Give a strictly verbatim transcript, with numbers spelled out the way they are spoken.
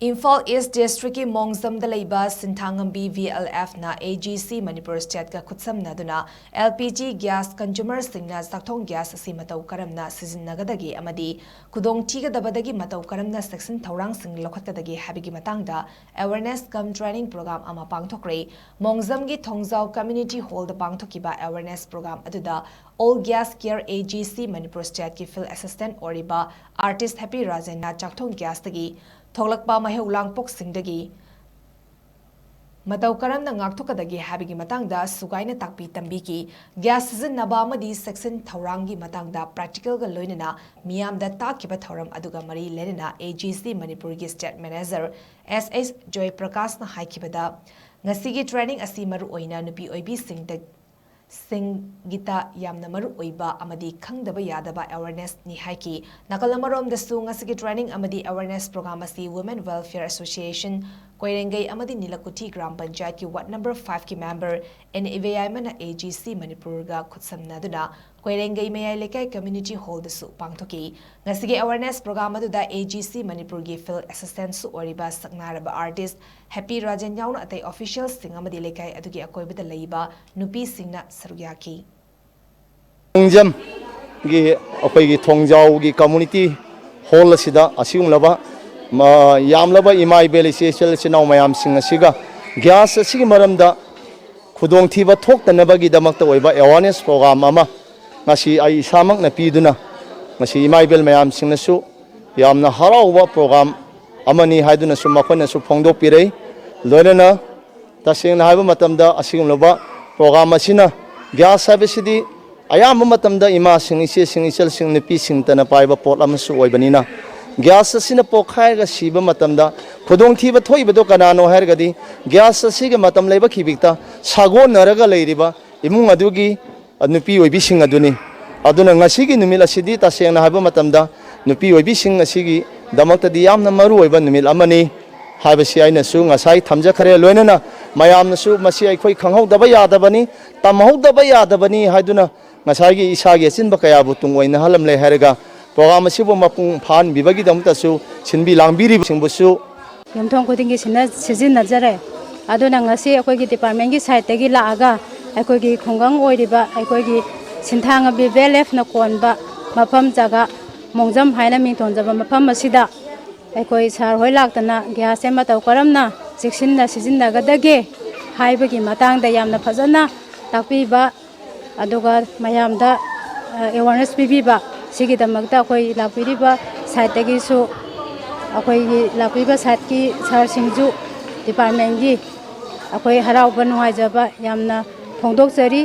ꯏꯝꯐꯥꯜ ꯏꯁ ꯗꯤꯁꯇ꯭ꯔꯤꯛꯀꯤ ꯃꯣꯡꯖꯝꯗ ꯂꯩꯕ ꯁꯤꯟꯊꯥꯉꯝꯕꯤ ꯚꯤ ꯑꯦꯜ ꯑꯦꯐꯅ ꯑꯦ ꯖꯤ ꯁꯤ ꯃꯅꯤꯄꯨꯔ ꯁ꯭ꯇꯦꯠꯀ ꯈꯨꯠꯁꯝꯅꯗꯨꯅ ꯑꯦꯜ ꯄꯤ ꯖꯤ ꯒ꯭ꯌꯥꯁ ꯀꯟꯖꯨꯃꯔꯁꯤꯡꯅ ꯆꯥꯛꯊꯣꯡ ꯒ꯭ꯌꯥꯁ ꯑꯁꯤ ꯃꯇꯧ ꯀꯔꯝꯅ ꯁꯤꯖꯤꯟꯅꯒꯗꯒꯦ ꯑꯃꯗꯤ ꯈꯨꯗꯣꯡꯊꯤꯒꯗꯕꯗꯒꯤ ꯃꯇꯧ ꯀꯔꯝꯅ ꯆꯦꯛꯁꯤꯟ ꯊꯧꯔꯥꯡꯁꯤꯡ ꯂꯧꯈꯠꯀꯗꯒꯦ ꯍꯥꯏꯕꯒꯤ ꯃꯇꯥꯡꯗ awareness cum training program ꯑꯃ ꯄꯥꯡꯊꯣꯛꯈ꯭ꯔꯦ꯫ ꯃꯣꯡꯖꯝꯒꯤ ꯊꯣꯡꯖꯥꯎ ꯀꯝꯃ꯭ꯌꯨꯅꯤꯇꯤ ꯍꯣꯜꯗ ꯄꯥꯡꯊꯣꯛꯈꯤꯕ awareness program ꯑꯗꯨꯗ All Gas Care A G C Manipur ꯁ꯭ꯇꯦꯠꯀꯤ field assistant ꯑꯣꯏꯔꯤꯕ artist Happy ꯔꯥꯖꯦꯟꯅ ꯆꯥꯛꯊꯣꯡ ꯒ꯭ꯌꯥꯁꯇꯒꯤ ꯊꯣꯛꯂꯛꯄ ꯃꯩꯍꯧ ꯂꯥꯡꯄꯣꯛꯁꯤꯡꯗꯒꯤ ꯃꯇꯧ ꯀꯔꯝꯅ ꯉꯥꯛꯊꯣꯛꯀꯗꯒꯦ ꯍꯥꯏꯕꯒꯤ ꯃꯇꯥꯡꯗ ꯁꯨꯒꯥꯏꯅ ꯇꯥꯛꯄꯤ ꯇꯝꯕꯤꯈꯤ꯫ ꯒ꯭ꯌꯥꯁ ꯁꯤꯖꯤꯟꯅꯕ ꯑꯃꯗꯤ ꯆꯦꯛꯁꯤꯟ ꯊꯧꯔꯥꯡꯒꯤ ꯃꯇꯥꯡꯗ practicalꯒ ꯂꯣꯏꯅꯅ ꯃꯤꯌꯥꯝꯗ ꯇꯥꯛꯈꯤꯕ ꯊꯧꯔꯝ ꯑꯗꯨꯒ ꯃꯔꯤ ꯂꯩꯅꯅ A G C ꯃꯅꯤꯄꯨꯔꯒꯤ state manager ꯑꯦꯁ ꯑꯦꯁ ꯖꯣꯏ ꯄ꯭ꯔꯀꯥꯁꯅ ꯍꯥꯏꯈꯤꯕꯗ, ꯉꯁꯤꯒꯤ training ꯑꯁꯤ ꯃꯔꯨꯑꯣꯏꯅ ꯅꯨꯄꯤ ꯑꯣꯏꯕꯤꯁꯤꯡꯗ ꯁꯤꯡꯒꯤꯗ ꯌꯥꯝꯅ ꯃꯔꯨ ꯑꯣꯏꯕ ꯑꯃꯗꯤ ꯈꯪꯗꯕ ꯌꯥꯗꯕ awarenessꯅꯤ ꯍꯥꯏꯈꯤ꯫ ꯅꯥꯀꯜ ꯑꯃꯔꯣꯝꯗꯁꯨ ꯉꯁꯤꯒꯤ training ꯑꯃꯗꯤ awareness program ꯑꯁꯤ Women Welfare Association, ꯀꯣꯏꯔꯦꯡꯒꯩ ꯑꯃꯗꯤ ꯅꯤꯂꯀꯨꯊꯤ ꯒ꯭ꯔꯥꯝ ꯄꯟꯆꯥꯌꯠꯀꯤ ward number fiveꯀꯤ member ꯑꯦꯟ ꯏꯕꯦꯌꯥꯏꯃꯅ A G C ꯃꯅꯤꯄꯨꯔꯒ ꯈꯨꯠꯁꯝꯅꯗꯨꯅ ꯀꯣꯏꯔꯦꯡꯒꯩ ꯃꯌꯥꯏ ꯂꯩꯀꯥꯏ community hallꯗꯁꯨ ꯄꯥꯡꯊꯣꯛꯈꯤ꯫ ꯉꯁꯤꯒꯤ awareness program ꯑꯗꯨꯗ A G C ꯃꯅꯤꯄꯨꯔꯒꯤ field assistantꯁꯨ ꯑꯣꯏꯔꯤꯕ ꯁꯛꯅꯥꯏꯔꯕ artist ꯍꯦꯄꯤ ꯔꯥꯖꯦꯟ ꯌꯥꯎꯅ ꯑꯇꯩ officialꯁꯤꯡ ꯑꯃꯗꯤ ꯂꯩꯀꯥꯏ ꯑꯗꯨꯒꯤ ꯑꯀꯣꯏꯕꯗ ꯂꯩꯕ ꯅꯨꯄꯤꯁꯤꯡꯅ ꯁꯔꯨꯛ ꯌꯥꯈꯤ꯫ ꯈꯣꯡꯖꯝꯒꯤ ꯑꯩꯈꯣꯏꯒꯤ ꯊꯣꯡꯖꯥꯎꯒꯤ community hall ꯑꯁꯤꯗ ꯑꯁꯤꯒꯨꯝꯂꯕ ꯃ-, ꯌꯥꯝꯂꯕ ꯏꯃꯥ ꯏꯕꯦꯜ, ꯏꯆꯦ ꯏꯆꯜ ꯏꯆꯤꯟ ꯏꯅꯥꯎ ꯃꯌꯥꯝꯁꯤꯡ ꯑꯁꯤꯒ gas ꯑꯁꯤꯒꯤ ꯃꯔꯝꯗ ꯈꯨꯗꯣꯡꯊꯤꯕ ꯊꯣꯛꯇꯅꯕꯒꯤꯗꯃꯛꯇ ꯑꯣꯏꯕ awareness program ꯑꯃ ꯉꯁꯤ ꯑꯩ ꯏꯁꯥꯃꯛꯅ ꯄꯤꯗꯨꯅ ꯉꯁꯤ ꯏꯃꯥ ꯏꯕꯦꯜ ꯃꯌꯥꯝꯁꯤꯡꯅꯁꯨ ꯌꯥꯝꯅ ꯍꯔꯥꯎꯕ program ꯑꯃꯅꯤ ꯍꯥꯏꯗꯨꯅꯁꯨ ꯃꯈꯣꯏꯅꯁꯨ ꯐꯣꯡꯗꯣꯛꯄꯤꯔꯛꯏ꯫ ꯂꯣꯏꯅꯅ ꯇꯁꯦꯡꯅ ꯍꯥꯏꯕ ꯃꯇꯝꯗ ꯑꯁꯤꯒꯨꯝꯂꯕ program ꯑꯁꯤꯅ, gas ꯍꯥꯏꯕꯁꯤꯗꯤ ꯑꯌꯥꯝꯕ ꯃꯇꯝꯗ ꯏꯃꯥꯁꯤꯡ, ꯏꯆꯦꯁꯤꯡ, ꯏꯆꯜꯁꯤꯡ, ꯅꯨꯄꯤꯁꯤꯡꯇꯅ ꯄꯥꯏꯕ ꯄꯣꯠ ꯑꯃꯁꯨ ꯑꯣꯏꯕꯅꯤꯅ, gas ꯑꯁꯤꯅ ꯄꯣꯛꯈꯥꯏꯔꯒ ꯁꯤꯕ ꯃꯇꯝꯗ ꯈꯨꯗꯣꯡꯊꯤꯕ ꯊꯣꯛꯏꯕꯗꯣ ꯀꯅꯥꯅꯣ ꯍꯥꯏꯔꯒꯗꯤ, gas ꯑꯁꯤꯒꯤ ꯃꯇꯝ ꯂꯩꯕꯛ ꯈꯤꯕꯤꯛꯇ ꯁꯥꯒꯣꯟꯅꯔꯒ ꯂꯩꯔꯤꯕ ꯏꯃꯨꯡ ꯑꯗꯨꯒꯤ ꯅꯨꯄꯤ ꯑꯣꯏꯕꯤꯁꯤꯡ ꯑꯗꯨꯅꯤ꯫ ꯑꯗꯨꯅ ꯉꯁꯤꯒꯤ ꯅꯨꯃꯤꯠ ꯑꯁꯤꯗꯤ ꯇꯁꯦꯡꯅ ꯍꯥꯏꯕ ꯃꯇꯝꯗ ꯅꯨꯄꯤ ꯑꯣꯏꯕꯤꯁꯤꯡ ꯑꯁꯤꯒꯤꯗꯃꯛꯇꯗꯤ ꯌꯥꯝꯅ ꯃꯔꯨ ꯑꯣꯏꯕ ꯅꯨꯃꯤꯠ ꯑꯃꯅꯤ ꯍꯥꯏꯕꯁꯤ ꯑꯩꯅꯁꯨ ꯉꯁꯥꯏ ꯊꯝꯖꯈ꯭ꯔꯦ꯫ ꯂꯣꯏꯅꯅ ꯃꯌꯥꯝꯅꯁꯨ ꯃꯁꯤ ꯑꯩꯈꯣꯏ ꯈꯪꯍꯧꯗꯕ ꯌꯥꯗꯕꯅꯤ, ꯇꯝꯍꯧꯗꯕ ꯌꯥꯗꯕꯅꯤ ꯍꯥꯏꯗꯨꯅ ꯉꯁꯥꯏꯒꯤ ꯏꯁꯥꯒꯤ ꯑꯆꯤꯟꯕ ꯀꯌꯥꯕꯨ ꯇꯨꯡ ꯑꯣꯏꯅꯍꯜꯂꯝꯂꯦ ꯍꯥꯏꯔꯒ, program ꯑꯁꯤꯕꯨ ꯃꯄꯨꯡ ꯐꯥꯍꯟꯕꯤꯕꯒꯤꯗꯃꯛꯇꯁꯨ ꯁꯤꯟꯕꯤ ꯂꯥꯡꯕꯤꯔꯤꯕꯁꯤꯡꯕꯨꯁꯨ ꯌꯨꯝꯊꯣꯡ ꯈꯨꯗꯤꯡꯒꯤ ꯁꯤꯟꯅ-, ꯁꯤꯖꯤꯟꯅꯖꯔꯦ꯫ ꯑꯗꯨꯅ ꯉꯁꯤ ꯑꯩꯈꯣꯏꯒꯤ department ꯀꯤ side ꯇꯒꯤ ꯂꯥꯛꯑꯒ ꯑꯩꯈꯣꯏꯒꯤ ꯈꯨꯡꯒꯪ ꯑꯣꯏꯔꯤꯕ ꯑꯩꯈꯣꯏꯒꯤ ꯁꯤꯟꯊꯥꯡꯉꯝꯕꯤ ꯕꯦꯜ ꯑꯦꯐ ꯅ ꯀꯣꯟꯕ ꯃꯐꯝ ꯖꯒꯥ ꯃꯣꯡꯖꯝ ꯍꯥꯏꯅ ꯃꯤꯡꯊꯣꯟꯖꯕ ꯃꯐꯝ ꯑꯁꯤꯗ ꯑꯩꯈꯣꯏ sir ꯍꯣꯏ ꯂꯥꯛꯇꯅ gas ꯁꯦ ꯃꯇꯧ ꯀꯔꯝꯅ ꯆꯦꯛꯁꯤꯟꯅ ꯁꯤꯖꯤꯟꯅꯒꯗꯒꯦ ꯍꯥꯏꯕꯒꯤ ꯃꯇꯥꯡꯗ ꯌꯥꯝꯅ ꯐꯖꯅ ꯇꯥꯛꯄꯤꯕ, ꯑꯗꯨꯒ ꯃꯌꯥꯝꯗ, ꯑ, awareness ꯄꯤꯕꯤꯕ, ꯁꯤꯒꯤꯗꯃꯛꯇ ꯑꯩꯈꯣꯏ ꯂꯥꯛꯄꯤꯔꯤꯕ side ꯇꯒꯤꯁꯨ, ꯑꯩꯈꯣꯏꯒꯤ ꯂꯥꯛꯄꯤꯔꯤꯕ side ꯀꯤ sir ꯁꯤꯡꯁꯨ, department ꯀꯤ ꯑꯩꯈꯣꯏ ꯍꯔꯥꯎꯕ ꯅꯨꯡꯉꯥꯏꯖꯕ ꯌꯥꯝꯅ ꯐꯣꯡꯗꯣꯛꯆꯔꯤ꯫